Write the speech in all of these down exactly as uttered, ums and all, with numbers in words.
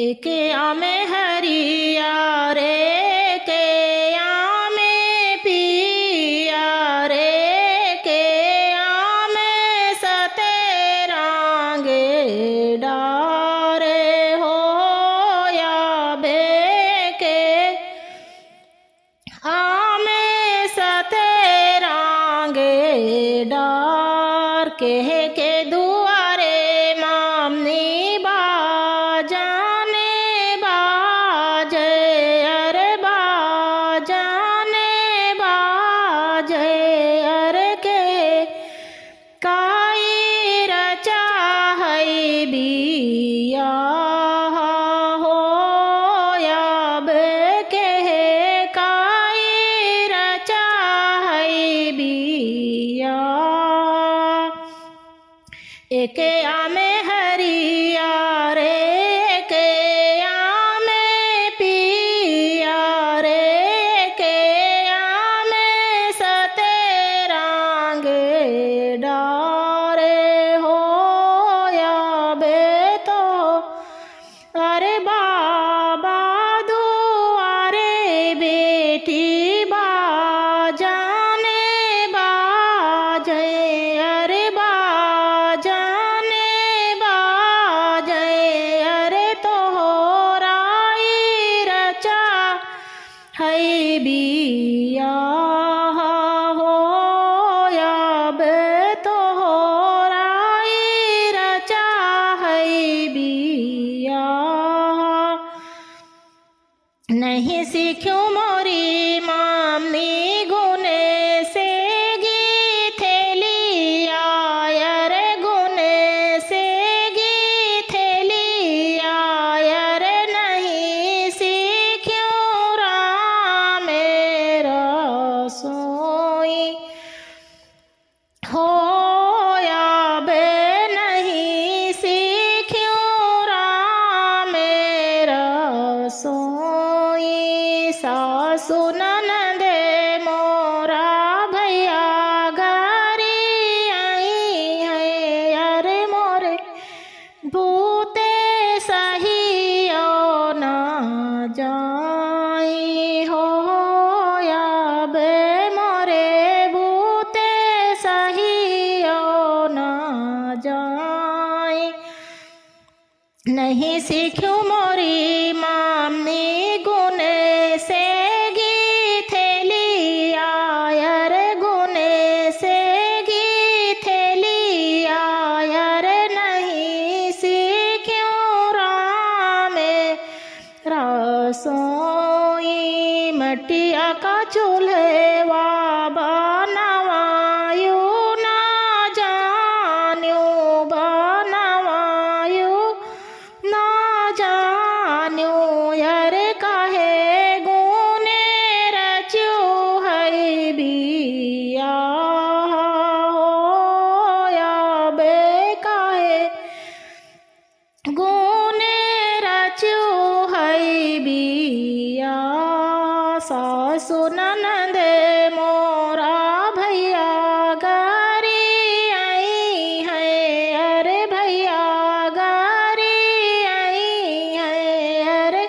एके आमे हरिया रे, एके आमे पिया रे, एके आमे सतरंगे डारे हो, या बेके आमे सतरंगे डार। केहके दुआरे मामनी बाजन बाजे, अरे बाजन बाजे, अरे के काई रचा है बियाह हो, अब केहके रचा है बियाह। एके आमे हरिया रे, एके आमे पिया रे, एके आमे सतरंगे डारे हो, या बेतो अरे बाबा दुआरे बेटी बाजन बाजे, अरे बाजन बाजे, अरे तोहरा ई रचा है बियाह हो, अब तोहरा ई रचा है बियाह। नहीं सीख्यूं मोरी मामनी गुने से गीथेलिया, अरे गुने से गीथेलिया, अरे नहीं सीख्यूं रामे रसोई। हो अब नहीं सीख्यूं रामे रसोई। सासु ननदे मोरा भैया घरी आई है, अरे मोरे बूते सहियो ना जाई हो, अब मोरे बूते सहियो ना जाई। नहीं सीख्यूं मोरी मामनी गुने से गीथेलिया, अरे गुने से गीथेलिया, अरे नहीं सीख्यूं रामे रसोई। मटिया का चूल्हवा बनवायु ना जान्यू, बनवायु ना जान्यू, अरे काहे गुने रच्यू है बियाह हो, अब काहे गुने रच्यू है बियाह। सासु ननद मोरा भैया घरी आई है, अरे भैया घरी आई है, अरे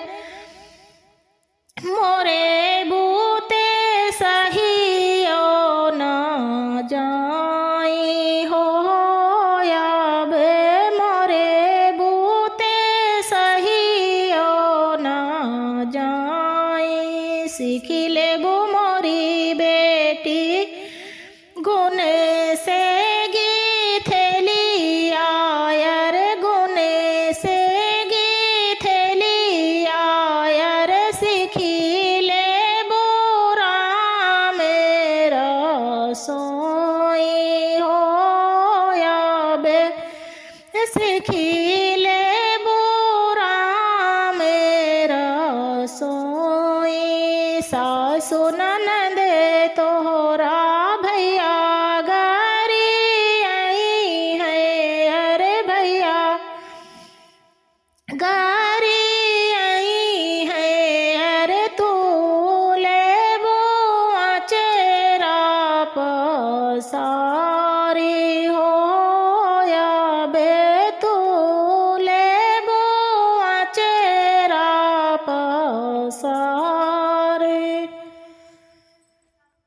मोरे बूते सहियो ना जाई हो, अब मोरे बूते सहियो ना जाई। सीखी लेबू मोरी बेटी गुने से गीथेलिया, अरे गुने से गीथेलिया, अरे सीखी लेबू रामे रसोई हो, अब सीखी लेबू रामे रसोई। सासु ननद